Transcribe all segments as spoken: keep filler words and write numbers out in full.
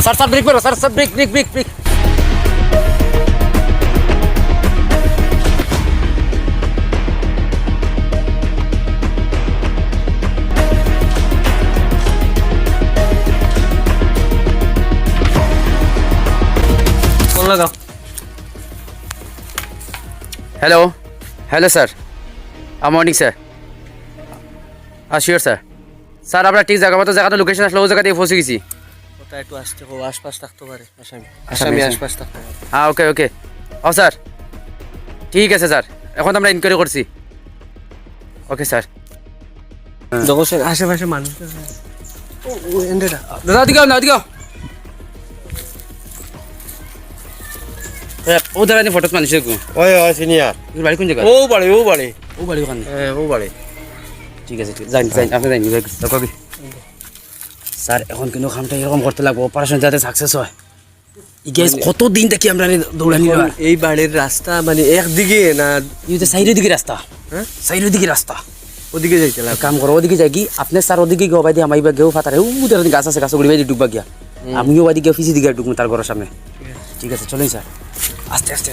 Sir, sir, brake মারো, sir, sir, brake, brake, brake, brake. Phone লাগাও। Hello, hello sir. Uh, morning sir. Uh, sure sir. Sir, আমরা ঠিক জাগা মতো, যেখানো লোকেশন আসলো, অউ জাগাত আইয়া পৌঁছি গেছি। ওটা একটু আসতে কও, আশপাশ থাকতে পারে আসামি। আসামি, আসামি আসামি। আশপাশ থাকতে পারে। হ্যাঁ, ওকে, ওকে। ও স্যার, ঠিক আছে স্যার, এখন তো আমরা ইনকোয়ারি করছি। Okay sir. দেখো স্যার, আশেপাশে মানুষ তো আছে। ও, ও, এন্ডেটা। দাদা, ওদিকে আও না, ওদিকে আও। এ, ও দাঁড়ানি ফটোত মানুষ দেখো। ওই, ওই, সিনিয়র। তোর বাড়ি কোন জায়গা? ও বাড়ি, ও বাড়ি। ও বাড়ি ওখানে? হ্যাঁ, ও বাড়ি। ঠিক আছে, ঠিক আছে। যাইন, যাইন, আপনি যাইন, যাইন। দেখো কি? স্যার, এখন কিন্তু কামটা এরকম করতে লাগবো, অপারেশন যাতে সাকসেস হয়। ই গ্যাস মানে, কতদিন থাকি আমরা দৌড়ানি এখন আর। এই বাড়ির রাস্তা মানে একদিকে না? এই তো সাইডের দিকে রাস্তা। হ্যাঁ? সাইডের দিকে রাস্তা। ওদিকে যাইতে লাগবে। কাম করো, ওদিকে যাই কি? আপনি স্যার ওদিকে গিয়ে ওবায়দি আমার ইবা গেউ ফাতারে, উ, উদের গাছ আছে, গাছ গুড়ি বাইদি ঢুকবা গিয়া। হুম। আমিও ওবায়দি গিয়া পিছে দিকে ঢুকবো তার ঘরের সামনে। ঠিক আছে। ঠিক আছে, চলুন স্যার। আস্তে, আস্তে।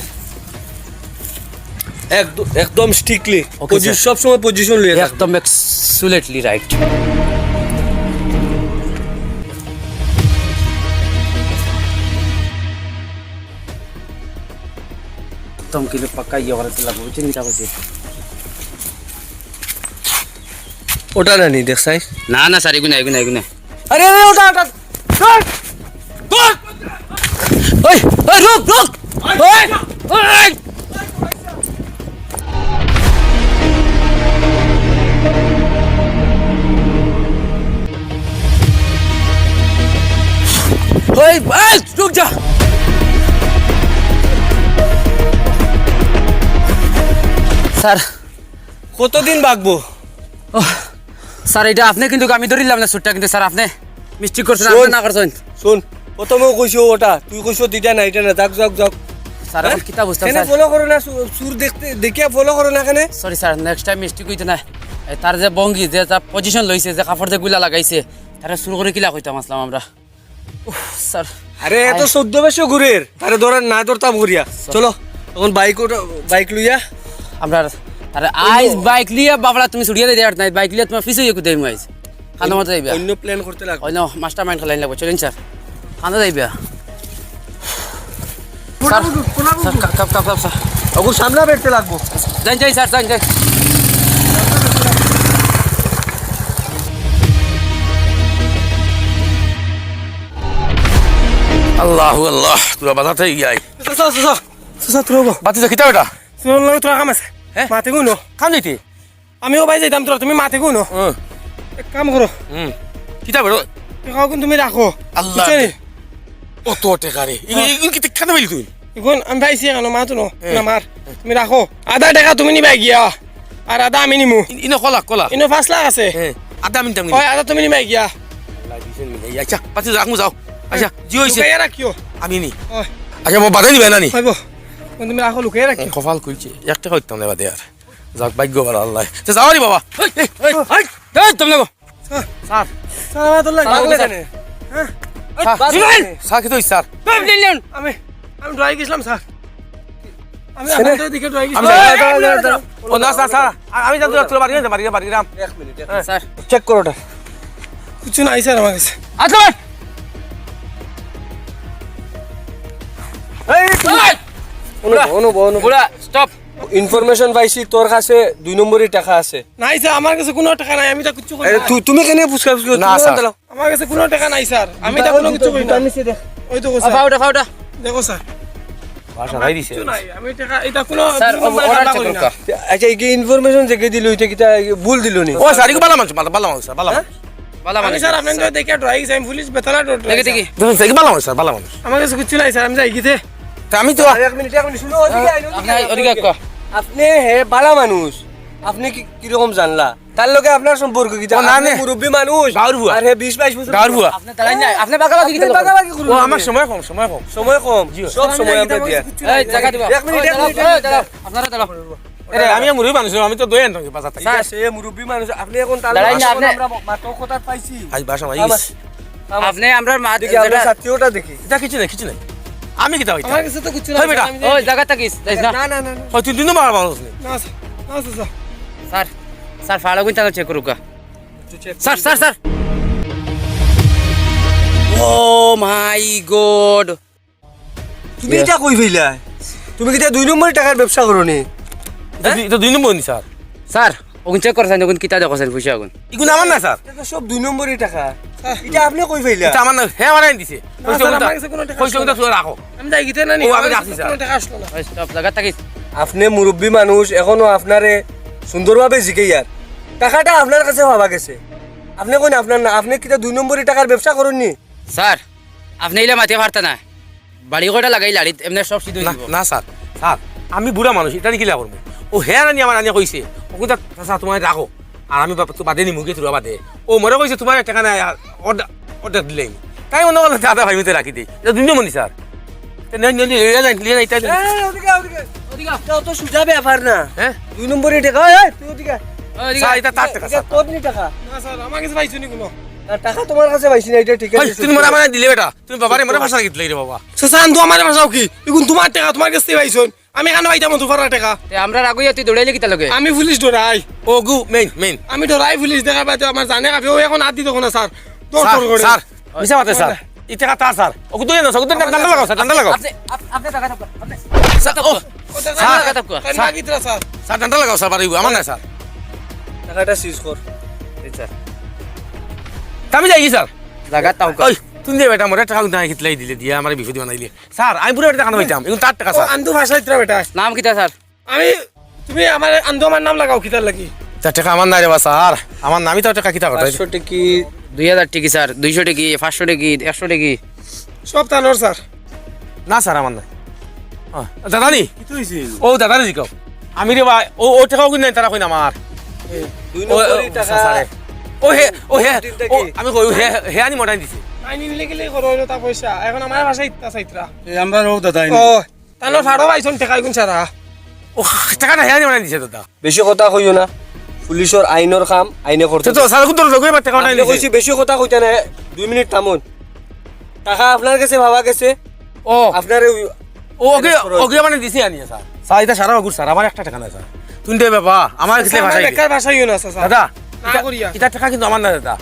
একদ-, একদম স্ট্রিক্টলি। ওকে, পজি-, স্যার। সবসময় পজিশন লইয়া থাকবে। একদম অ্যাবসলিউটলি রাইট। একদম কিন্তু পাক্কা ইয়ে করাতে লাগবো, বুঝছেন? চিন্তা করছি। ওটা না নি, দেখ সাইজ। না, না, স্যার, এগু না, এগু না, এগু না। আরে, আরে, ওটা, ওটা। ধর! ধর! ওই, ওই, রুক, রুক! ওই, ওই! ওই, এই, রুক যা। স্যার। কতদিন বাগবো? ওহ, স্যার, এটা আপনি কিন্তু, আমি ধরিলাম না সুটটা, কিন্তু স্যার, আপনি মিস্টেক করছেন, শোন। আপনি না করছেন। শোন, প্রথমেও কইছো ওটা, তুই কইছো দিটা না, এটা না, যাক, যাক, যাক। স্যার, এখন হ্যাঁ? কিতা বুঝতাম, কেনে স্যার? ফলো করো না, সু-, সুর দেখতে, দেখিয়া ফলো করো না কেনে? Sorry sir, next time mistake হইতো না। এ, তার যে ভঙ্গি, যে তার পজিশন লইছে, যে কাপড় যে গুলা লাগাইছে, তারে সুর করে কিলা কইতাম আসলাম আমরা। উফ, স্যার। আরে, এত আয়। চৌদ্দ বেশো ঘুরের, তারে ধরার না ধরতাম করিয়া। স্যার। চলো, এখন বাইক ওটা, বাইক লইয়া। আমরা, আরে, আইজ বাইক লইয়া, বাবলা, তুমি ছুটিয়া দিতে পারত না, বাইক লইয়া তোমার পিছু একটু দেই মাইজ। খান্দা মারতে যাইবা। অন্য প্ল্যান করতে লাগবে। অন্য মাস্টার মাইন্ড খেলাইন লাগবে, চলেন স্যার। খান্দা যাইবা। Sir, sir, cup, cup, cup, cup, sir. ওগুর সামনে বেরতে লাগবো। যাই, যাই, স্যার, যাই, যাই। আল্লাহু আল্লাহ, তোরা বাজাতে গিয়াই। চাচা, চাচা, চাচা, তোরা গো। বাতি যা, কিতা বেটা? তোর লগে তোরা কাম আছে। হ্যাঁ? মাতে গুনো। কাম যাইতে? আমিও ভাই যাইতাম তোরা, তুমি মাতে গুনো। হুম। এক কাম করো। হুম। কিতা বেটা? টেকা অগুন তুমি রাখো। আল্লাহ। বুঝছো নি? অত টেকা রে। ই-, হ্যাঁ। ইগুন কিতা খাতে পাইলি তুই? এখন আমি পাইছি এখন, মাতো নো। হ্যাঁ। না মার। তুমি রাখো। আধা টেকা তুমি নিবায় গিয়া। আর আধা আমি নিমু। ইন-, ইনো কলা, কলা। ইনো পাঁচ লাখ আছে। হ্যাঁ। আধা আমি নিতাম। ওই আধা তুমি নিবায় গিয়া। আল্লাহ দিছেন মিলে। আচ্ছা, পাতি রাখমু যাও। আচ্ছা, জি হইছে। লুকাইয়া রাখিও। আমি নি। ওই। আচ্ছা, মো বাধা দিবে না নি? হইব। তুমি রাখো, লুকাইয়া রাখিও। কপাল খুলছে। এক টেকা হইতাম না বাদে আর। যাক, ভাগ্য ভালা আল্লাহ। তে যাও রে বাবা। এই, এই, এই, এই, এই, তুমি লাগো। স্যার। স্যার। স্যার, আমার তো লাগে। স্যার, লাগলে স্যার। জানে। হ্যাঁ? স্যার, বাদ স্যার, দে। স্যার, কি তো স্যার? আমি, আমি ড্রয়িং গেছিলাম, স্যার। আমি সেনে? আমার তো দিকে ড্রয়িং আমি গেছিলাম। দাঁড়া, দাঁড়া, দাঁড়া, দাঁড়া। ও, না, স্যার, স্যার, আমি জানতে পারলাম, বাড়ি যাম, বাড়ি যাম, বাড়ি যাম। এক মিনিট, এক মিনিট। স্যার। চেক করো ওটা। কিছু নাই, স্যার, আমার কাছে। আচ্ছা, ভাই। এই, তুমি এই! অনুপ, অনুপ, অনুপ। বুড়া, stop। ইনফরমেশন পাইছি, তোর কাছে দুই নম্বরই টাকা আছে। নাই স্যার, আমার কাছে কোনো টাকা নাই, আমি তা কিচ্ছু করি আরে, নাই। তু-, তুমি কেনে ফুসকা ফুসকি করো? না, তুমি স্যার। দাঁড়াও। আমার কাছে কোনো টাকা নাই স্যার, আমি তা কোনো কিছু করি না। নিচে দেখ। ওই দেখো স্যার। ফাউটা, ফাউটা। দেখো স্যার। বাসা ভাই দিছে। কিচ্ছু নাই, আমি টাকা, এটা কোনো স্যার, ও, ওরা চেক করুক। আচ্ছা, এই কি ইনফরমেশন যে কে দিল, এটা কিতা ভুল দিল নি? ও স্যার, এগু ভালা মানুষ, ভালা, ভালা মানুষ, স্যার, ভালা মানুষ। ভালা আমি মানুষ। স্যার, আপনি তো দেখে ড্রয়িং, আমি পুলিশ বেতালা ড্রয়িং। দেখি, দেখি। দেখুন, দেখি, ভালা মানুষ, স্যার, ভালা মানুষ। আমার কাছে কিচ্ছু নাই স্যার, আমি যাই গিতে। তা আমি তো আরে, এক মিনিট, এক মিনিট, শুনো, ওদিকে আইন, ওদিকে আপনি আইন। ওদিকে আইন। আপনি হে ভালা মানুষ, আপনি কি, কিরকম জানলা? তার লগে আপনার সম্পর্ক কিতা? ও, না, আপনি না। মুরব্বী মানুষ। গাঁওর বুয়া। আর হে বিশ বাইশ বছর। গাঁওর বুয়া। আপনি দাঁড়াইন না, আপনি বাগাবাগি আপনি কিতা করবেন? বাগাবাগি করুন। ও, আমার সময় কম, সময় কম। সময় কম। জি। সব সময় আমরা দিয়া। এই, জায়গা দিবা। এক মিনিট, ওই, এক দাঁড়াও, মিনিট, এক ওই, মিনিট। দাঁড়াও। আপনারা দাঁড়াও। আরে, আমি মুরব্বী মানুষ, আমি তো দই আনতাম কি বাজার থেকে। ঠিক আছে, এ মুরব্বী মানুষ, আপনি এখন তাহলে দাঁড়াইন না, আসুন, আপনি আমরা মাত্র কথা পাইছি। আজ বাসা ভাই আমার গেছি। আপনে আমরার মা দেখি, আমরা যেটা ছাত্রী ওটা দেখি। ইটা কিচ্ছু নাই, কিচ্ছু নাই। আমি কিতা অইতাম? আমার কাছে তো কিচ্ছু নাই, ওই বেটা। আমি ওই জাগা থাকিস, যাইস না। না, না, না, না। ওই তুই দুই নম্বর মানুষ নি। না, স্যার, না, স্যার, স্যার। স্যার, স্যার, ফাড়া গুন তাহলে চেক করুকা। একটু চেক স্যার, করি স্যার, দেখি। স্যার। ও মাই গড। তুমি ইটা কই পাইলায়? তুমি কিতা দুই নম্বরি টাকার ব্যবসা করো নি? ইটা দুই, ইটা দুই নম্বরি নি, স্যার। স্যার, অগুন চেক করছইন, অগুন কিতা দেখছইন, পয়সা অগুন। ইগুন আমার না, স্যার। ইটা তো সব দুই নম্বরি টাকা। ইটা আপনে কই পাইলা? ইটা আমার না, হে আমার আনি দিছে। না, পয়সা স্যার, উনটা, আমার কাছে কোনো টাকা পয়সা আসলো উনটা না। তুই রাখো। আমি যাই গিতে না নি, ও, আমি আমার কাছে রাখছি, স্যার। কোনো টাকা আসলো না। ওই, stop, জাগা থাকিস। আপনে মুরব্বি মানুষ, এখনো আপনারে সুন্দরভাবে জিকাইয়ার। টাকাটা আপনার কাছে পাওয়া গেছে। আপনে কইন আপনার না, আপনে কিতা দুই নম্বরি টাকার ব্যবসা করইন নি? স্যার, আপনে ইলা মাতিয়া পারতা না। বাড়ি কয়টা লাগাই লাড়িত, এমনে সব সিদ্ধ অই না, যিবো। না স্যার, স্যার, আমি বুড়া মানুষ, ইটা দি কিলা করমু? ও হে আনি আমার আনিয়া কইছে, ও কিন্তু চাচা তুমার রাখো, আর আমি বাপ-, তো বাদে নিমু গিয়া তুরা বাদে। ও মরে কইছে তুমার টেকা নাই, আর অর্ধেক, অর্ধেক দিলাইমু। তাই মনে করলাম দাদা ভাই মতে রাখি দেই। ইটা দুই নম্বরি নি স্যার। তে নেন, নেন, নেন, লিয়া যাইন, লিয়া যাইন, ইটা নেন। এই, ওদিকে, ওদিকে। ওদিকে। ইটা তো সুজা ব্যাপার না। হ্যাঁ? দুই নম্বরি টাকা, এই, এই, তুই ওদিকে। ওদিকে। স্যার, ইটা তার টেকা, ইটা স্যার। তোর নি টাকা। না স্যার, আমার কাছে পাইছো নি কোনো। না, টাকা তুমার কাছে পাইছি না, ইটা ঠিক আছে। ওই, তুমি মরে আমারে দিলে বেটা। তুমি বাবারে মরে ফাঁসাই গেছলে রে বাবা। চাচা, আন্দু আমারে ফাঁসাও কি? ইগুন তুমার টেকা, তুমার গেছ থাকি পাইছইন। আমি কেনে পাইতাম অত ফারা টেকা? তে আমরা রাগ অইয়া তুই দৌড়াইলে কিতা লগে? আমি পুলিশ ডরাই। ওগু, মেইন, মেইন। আমি ডরাই পুলিশ দেখার বাদে আমার জানে কাঁপে, ও এখন আত দিতো না স্যার। দর স্যার, দর করে। স্যার, মিছা মাতে স্যার। ই টেকা তার স্যার। ওগু তো না, ওগু তো ডান্ডা লাগাও স্যার, ডান্ডা লাগাও। আপনে, আপ-, আপনে টাকা দেন, আপনে। স্যার, ও, ও, স্যার, স্যার, টাকা দেন। স্যার, টাকা দেন, স্যার। স্যার, ডান্ডা লাগাও স্যার, বাড়ি আমার না স্যার। টাকাটা সিজ কর। জি স্যার। তে আমি যাই কি স্যার? জাগা তাও কর। ওই, তুমি দে বেটা, মরে টাকা উদ্ধার কিতলাই দিলে দিয়া, আমারে বিপদে বানাইলে। স্যার, আমি বুড়া বেটা টাকা না পাইতাম, ইগুন তার টেকা স্যার। আন্দু ফাঁসাইতরা বেটা। নাম কিতা স্যার? আমি, তুমি আমার আন্দু আমার নাম লাগাও কিতার লাগি? তা টেকা আমার নাই রে বা স্যার, আমার নামই তো টেকা কিতা করে? পাঁচশো টেকি, দুই হাজার টেকি স্যার, দুইশো টেকি, পাঁচশো টেকি, একশো টেকি। সব তানর স্যার। না স্যার, আমার নাই। হ্যাঁ, দাদা নি? কিতা অইছে? ও দাদা নি জিকাও। আমি রে বা, ও, ও টেকাও কিন্তু নাই, তারা কইন আমার। দুই ও, ও, নম্বরি টাকা। Sir, sir. ও হে, ও হে, তিন টেকি। ও, আমি কই, হে, হে আনি মডাই দিছে। আইনি নিলে গেলে করো, অইলো তা পয়সা। এখন আমার বাসায় ইত্তা চাইতরা। এই আমরা রোগ দাদা আইনি। ও, তাহলে ফাড়ো পাইছইন টেকা ইগুন সারা। ও, টেকাটা হে আনি মডাই দিছে দাদা। বেশি কথা কইও না, পুলিশর আইনর কাম আইনে করতে তো, তো। স্যার, কোন তোর লগে আমার টেকা আপনি নাই নিছে? কইছি বেশি কথা কইতা না, দুই মিনিট থামুন। টাকা আপনার গেছে পাওয়া গেছে। ও। আপনারে ওই ও, ওকে, arrest করা হয়েছে। ওকে মানে দিছি আনিয়া, স্যার। স্যার, ইটা সারা অগুর, স্যার, আমার একটা টেকা নাই, স্যার। তুমি দে বাবা, আমার গেছে স্যার, আমার ভাষায় বেকার ভাষাইও না, স্যার। দাদা, না ইটা, করিয়া। ইটা টেকা কিন্তু আমার না, দাদা।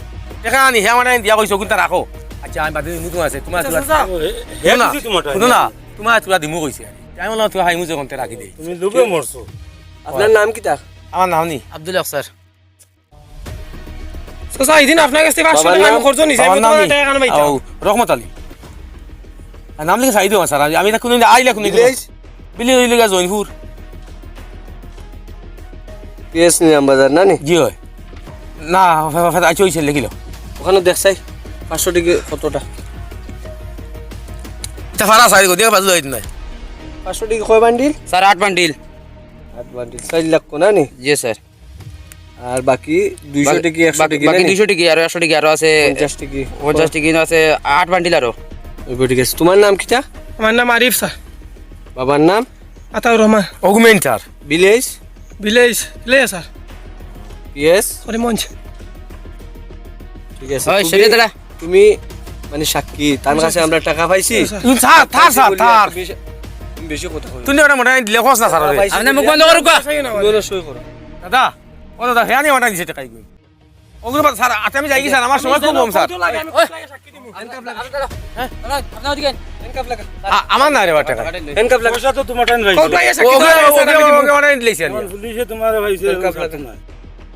টেকা আনি, হে আমার আনি দিয়া কইছে, ওগুনটা রাখো। আচ্ছা, আমি বাদে নিমু তোমার আছে, তোমার আচ্ছা, আছে। স্যার। ও, হে, হে শুনো না, কিছু তোমার শুনো না, তোমার আছে, দিমু কইছে। আমি বললাম, তুই হাই মুজে কোনতে রাখি দে। তুমি লোভে মরছো। আপনার নাম কিতা? আমার নাম নি? আব্দুল হক, স্যার। চাচা, ইদিন আপনার গেছ থাকি পাঁচশো বাবার টেকা আমি নাম? খরচ নিছি, আমি বাবার নাম তোমার নি? টেকা কেনে পাইতাম? ও, রহমত আলী। আর নাম লিখে সাইদ হওয়া, স্যার। আমি, আমি ইটা কুনু আইলা কুনু ভিলেজ? ভিলেজ অইলো গিয়া জৈনপুর। পিএস নিজাম বাজার না নি? জি অয়। না, ফে-, ফে-, আচ্ছা, অইছে, লিখিল। ওখানো দেখ চাই, পাঁচশো টেকি কতটা? ইটা ফারা সাইড গো, দিয়া বাজু যাইত নাই। পাঁচশো টেকি কয় বান্ডিল? স্যার, আট বান্ডিল। আট বান্ডিল, চাইর লাখ না নি? জি, স্যার। আর বাকি দুইশো বাকি, টেকি, একশো বাকি, টেকি বাকি না নি? দুইশো টেকি, আরো একশো টেকি, আরো আছে পঞ্চাশ টেকি। পঞ্চাশ টেকি আছে, আট বান্ডিল আরো। ওই ঠিক আছে। তোমার নাম কিতা? আমার নাম আরিফ, স্যার। বাবার নাম? আতাউর রহমান। অগমেন্টার। Village? Village, village, sir. PS? Karimganj. ঠিক আছে। ওই, তুমি, সেটা দাঁড়া। তুমি মানে সাক্ষী, তার কাছে আমরা টাকা পাইছি। স্যার। তুমি স্যার, থার, স্যার, বলিয়া থার। তুমি সে-, তুমি বেশি কথা কইও। তুমি ওটা মোটা দিলে খোঁজ না, স্যার, ওরে। পাইছি আপনি মুখ বলিয়া বন্ধ করুক। তুমি ওটা সই করো। দাদা, ও দাদা, হে আনি মোটা দিছে টাকা এগুলো। ওগুলো বাদ, স্যার, আতে আমি যাই কি, স্যার? আমার সময় খুব কম, স্যার। কত লাগে? আমি কত লাগে সাক্ষী দিমু? হ্যাঁ? আপনার ওদিকে। হ্যান্ডকাফ লাগা। আ-, আমার না রে বা টাকা। হ্যান্ডকাফ লাগা। পয়সা তো তোমার টাইম রাখবে। কত লাগে সাক্ষী ওকে, দিমু? ওকে, ওকে, ওকে, ওকে, নিলেছি আমি। এখন পুলিশে তোমার ভাইছে হ্যান্ডকাফ লাগা।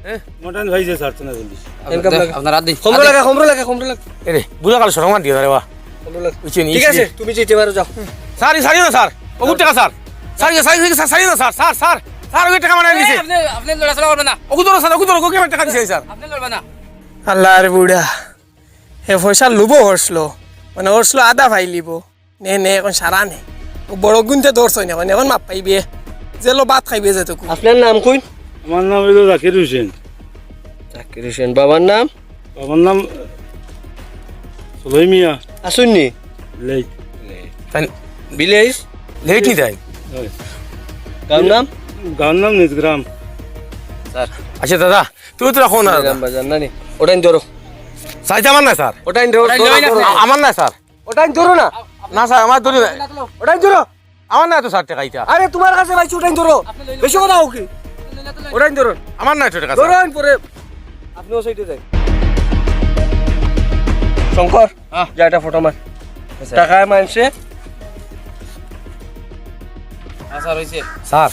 হ্যাঁ? মডার্ন ভাই যে ছাড়তো না পুলিশ। হ্যান্ডকাফ লাগা। আপনার হাত দিন। কমরো লাগা, কমরো লাগা, কমরো লাগা। এরে, বুড়া কাল শরম আর দিও না রে বা। কমরো লাগা। বুঝছি নি, ঠিক আছে, ইসে। তুমি যেতে পারো, যাও। স্যার, ই ছাড়িও না, স্যার। ওগুর টাকা, স্যার। স্যার, ইয়ে, স্যার, ইয়ে, স্যার, ছাড়িও না, স্যার, স্যার, স্যার। স্যার, ওগুর টাকা মানে দিছে। আপনি, আপনি লড়াচড়া করবেন না। ওগুর ধরো, স্যার, ওগুর ধরো, ওগুর টাকা দিছে, স্যার। আপনি লড়বেন না। আল্লাহর বুড়া। হে পয়সা লুবো হরসলো। মানে হরসলো আধা পাইলিবো। নে, নে, এখন সারা নে। ও বড় গুনতে ধরছইন এখন, এখন মাপ পাইবে। জেলো ভাত খাইবে যেটুকু। আপনার নাম কইন? আমার নাম হইল জাকির হোসেন। জাকির হোসেন। বাবার নাম? বাবার নাম সুলাই মিয়া। আছইন নি? লেট। তাই ভিলেজ? লেট নি তাই? হয়। গাঁওর নাম? গাঁওর নাম নিজগ্রাম। স্যার। আচ্ছা দাদা, তুমি তো রাখো না দাদা। নিজগ্রাম বাজার না নি? ওটা ধরো। স্যার, ইটা আমার নায় স্যার। ওটাইন ধরো, ওটাইন ধরো, ধরো না। ধরো। আমার নায় স্যার। ওটাইন ধরো না। না স্যার, আমার ধরি না। ওটাইন ধরো। আমার নায় তো স্যার টেকা ইটা। আরে, তুমার কাছে পাইছি, ওটাইন ধরো। বেশি কথা কও কি? ওটাইন ধরো। আমার নায় তো টেকা স্যার। ধরো, আমি পরে। আপনি ও সাইডে যাই। শঙ্কর, হ্যাঁ। যা একটা ফটো মার। আচ্ছা। টাকায় মানছে। হ্যাঁ, স্যার, হইছে। স্যার,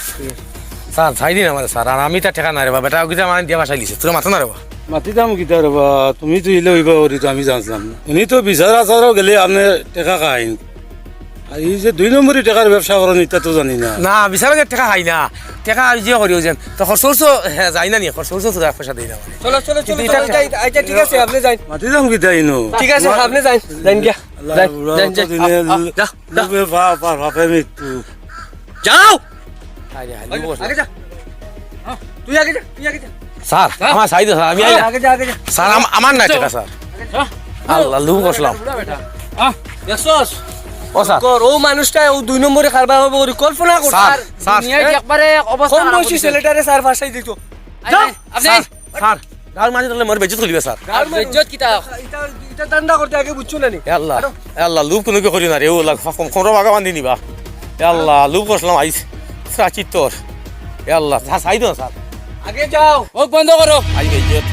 স্যার, ছাড়ি দিন আমারে, স্যার। আর আমি তার টেকা না রে বা, বেটা, ওগুলো আমার দিয়া বাসায় লিছে। তোরা মাথা না রে বা। মাতিতাম কিতা রে বা, তুমি তো ইলে অইবা করি তো আমি জানছিলাম না। উনি তো বিচার আচারও গেলে আপনি টেকা খাইন। আর এই যে দুই নম্বরই টেকার ব্যবসা করেন, এটা তো জানি না। না, বিচারে যে টেকা খাই না, টেকা ওই যে করি, ওই যে, তো খরচ খরচ, হ্যাঁ, যাই না নি, খরচ খরচ তো এক পয়সা দেই না। চলো, চলো, চলো, কিন্তু চলো, এটা যাই, আচ্ছা, ঠিক আছে, আপনি যাইন। মাতিতাম কিতা ইনো? ঠিক আছে, আপনি যাইন, যাইন গিয়া। আল্লাহ, যাইন, বুড়া যাইন, তো যাইন। দিনে আ, আ, যা, যা। লোভে পাপ আর পাপে মৃত্যু। যাও। আরে, আরে, আগে, বস। আগে যা। হ্যাঁ, তুই আগে যা, তুই আগে যা। স্যার, যা। আমার সাইডে স্যার, আমি যা, আইলাম। আগে যা, আগে যা। স্যার, আম-, আমার না টেকা, স্যার। যা। আল্লাহ, লুম বসলাম। বুড়া বেটা। আহ, দেখছস? ও স্যার। কর, ও মানুষটা ও দুই নম্বরে কারবার করবো করি কল্পনা কর। Sir, sir. দুনিয়ায় একবারে অবস্থা কম খারাপ বয়সী করি দিছে। ছেলেটারে স্যার ফাঁসাই দিত। আরে, যাও। আপনি স্যার, স্যার, গাঁর মাঝে তাহলে মোর বেইজ্জত করিবা, স্যার। গাঁর মাঝে বেইজ্জত কিতা? এটা, এটা ধান্দা করতে আগে বুঝছো না নি? এ আল্লাহ, আরো? এ আল্লাহ, লুভ কোনো কি করি না রে, ও আল্লাহ, কম, কম বাগা বান্ধি নিবা। এ আল্লাহ, লুভ করছিলাম, আইস, স্যার, চিত্তর। এ আল্লাহ, স্যার, সাইড হও, স্যার। আগে যাও। মুখ বন্ধ করো। আই বেইজ্জত।